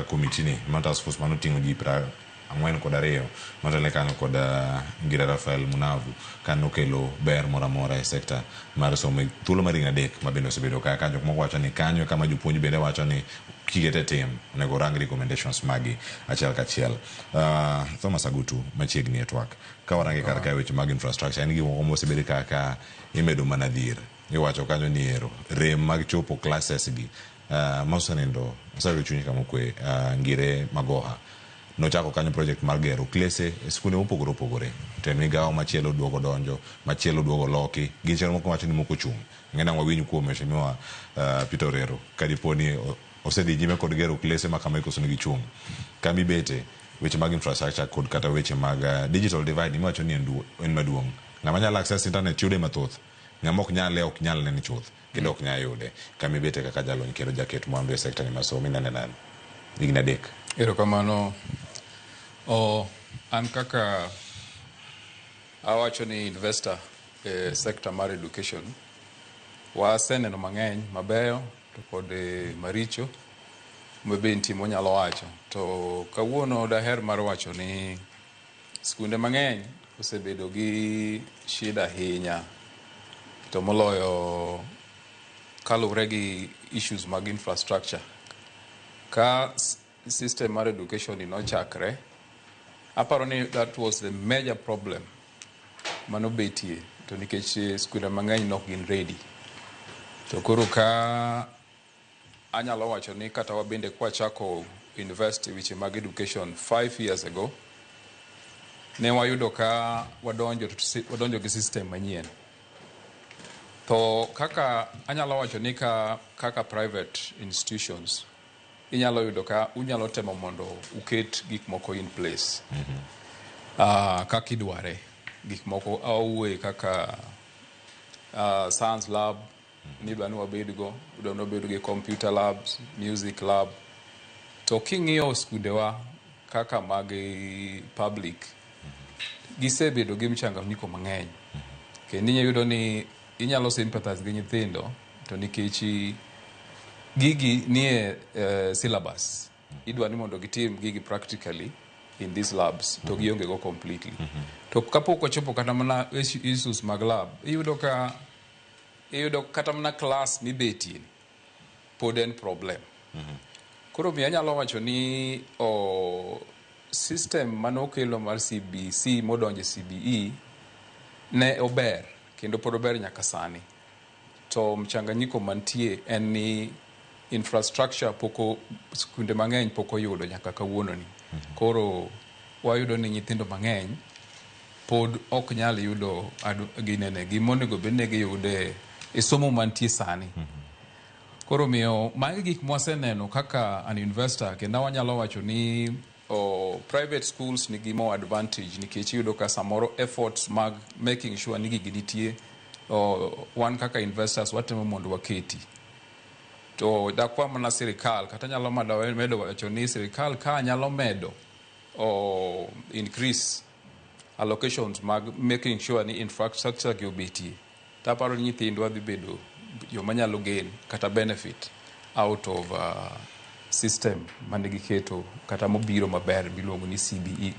Committee ni ma task force manoting'o ji 42 motelo kanyo kod Ngira Rafael Munavu kanokelo ber moro amora e sekta mar somo e thuolo mar higni 3 ma bende osebedo ka jok moko wacho ni kanyo kama jopuonj bende wacho ni kikete tim onego rang recommendations magi achiel kachiel. Thomas Agutu, machiegni e twak ka warange kar kae, weche mag infrastructure en gimoko mosebed kaka imedo mana dhier. Iwacho kanyo ni ero rem mag chopo classes gi mosenindo oseyudo chuny kama okwe. Ngire Magoha nochako kanyo project mar gero klese e skunde mopogore opogore, to e migawo machielo duogo donjo machielo duogo loki gin chenro moko wacho ni moko chung'. Ng'e nang' wawinj kuom Mheshimiwa Peter Orero kadipo ni osedhi nyime kod gero klese ma kama koso nigi chung' kama ibete. Weche mag infrastructure kod kata weche mag digital divide miwacho ni en maduong', ng'ama nyalo access internet yude mathoth, ng'ama ok nyale ok nyal nene chuth kendo ok nyal yude. Kama ibete kaka jalony kendo jaket mwandu e sekta ni mar somo, inene nade higni 3? Erokamano. O, an kaka awacho ni investor e sector mar education, waseneno mang'eny mabeyo to kod maricho mabe nitie mwanyalo wacho. To kawuono daher mar wacho ni skunde mang'eny osebedo gi shida ahinya, to moloyo kaluwore gi issues mag infrastructure. Ka system mar education ni nochakre, aparo ni that was the major problem manobetie, to nikech skunde mang'eny nok gin ready. To koro ka anyalo wacho ni kata wabende kwachako invest e weche mag education 5 years ago, ne wayudo ka wadonjo gi system manyien. To kaka anyalo wacho ni ka kaka private institutions inyalo yudo ka unyalo temo mondo uket gik moko in place kaka idware, gik moko awuoye kaka science lab nidwa ni wabedgo, idwa ni wabed gi computer labs, music lab. To king'iyo skundewa kaka mag public, gisebedo gi mchanganyiko mang'eny, kendo inyalo yudo ni inyalo sympathize gi nyithindo, to nikech gigi nie syllabus, idwa ni mondo gitim gigi practically in these labs, to gionge go completely. To kapok wachopo kata mana issues mag lab, iyudo ka iyudo kata mana class mibetie pod en problem. Koro miyo anyalo wacho ni o system manokelo mar CBC modonjo e CBE ne ober kendo pod ober nyaka sani, to mchanganyiko mantie en ni infrastructure poko skunde mang'eny pok oyudo nyaka kawuono ni. Koro wayudo ni nyithindo mang'eny pod ok nyal yudo ginene gimonego bed ni giyude e somo mantie sani. Koro miyo magi gik mwaseneno kaka an investor, kendo wanyalo wacho ni private schools nigi more advantage, nikech iyudo ka samoro efforts mag making sure ni gigi nitie, wan kaka investors watemo mondo waketi. To dakwa mana sirikal kata nyalo medo wacho ni sirikal ka nyalo medo o increase allocations mag making sure ni infrastructure gi obetie, taparo ni nyithindwa dhi bedo joma nyalo gain kata benefit out of system mane giketo kata mobiro maber miluongo ni CBE.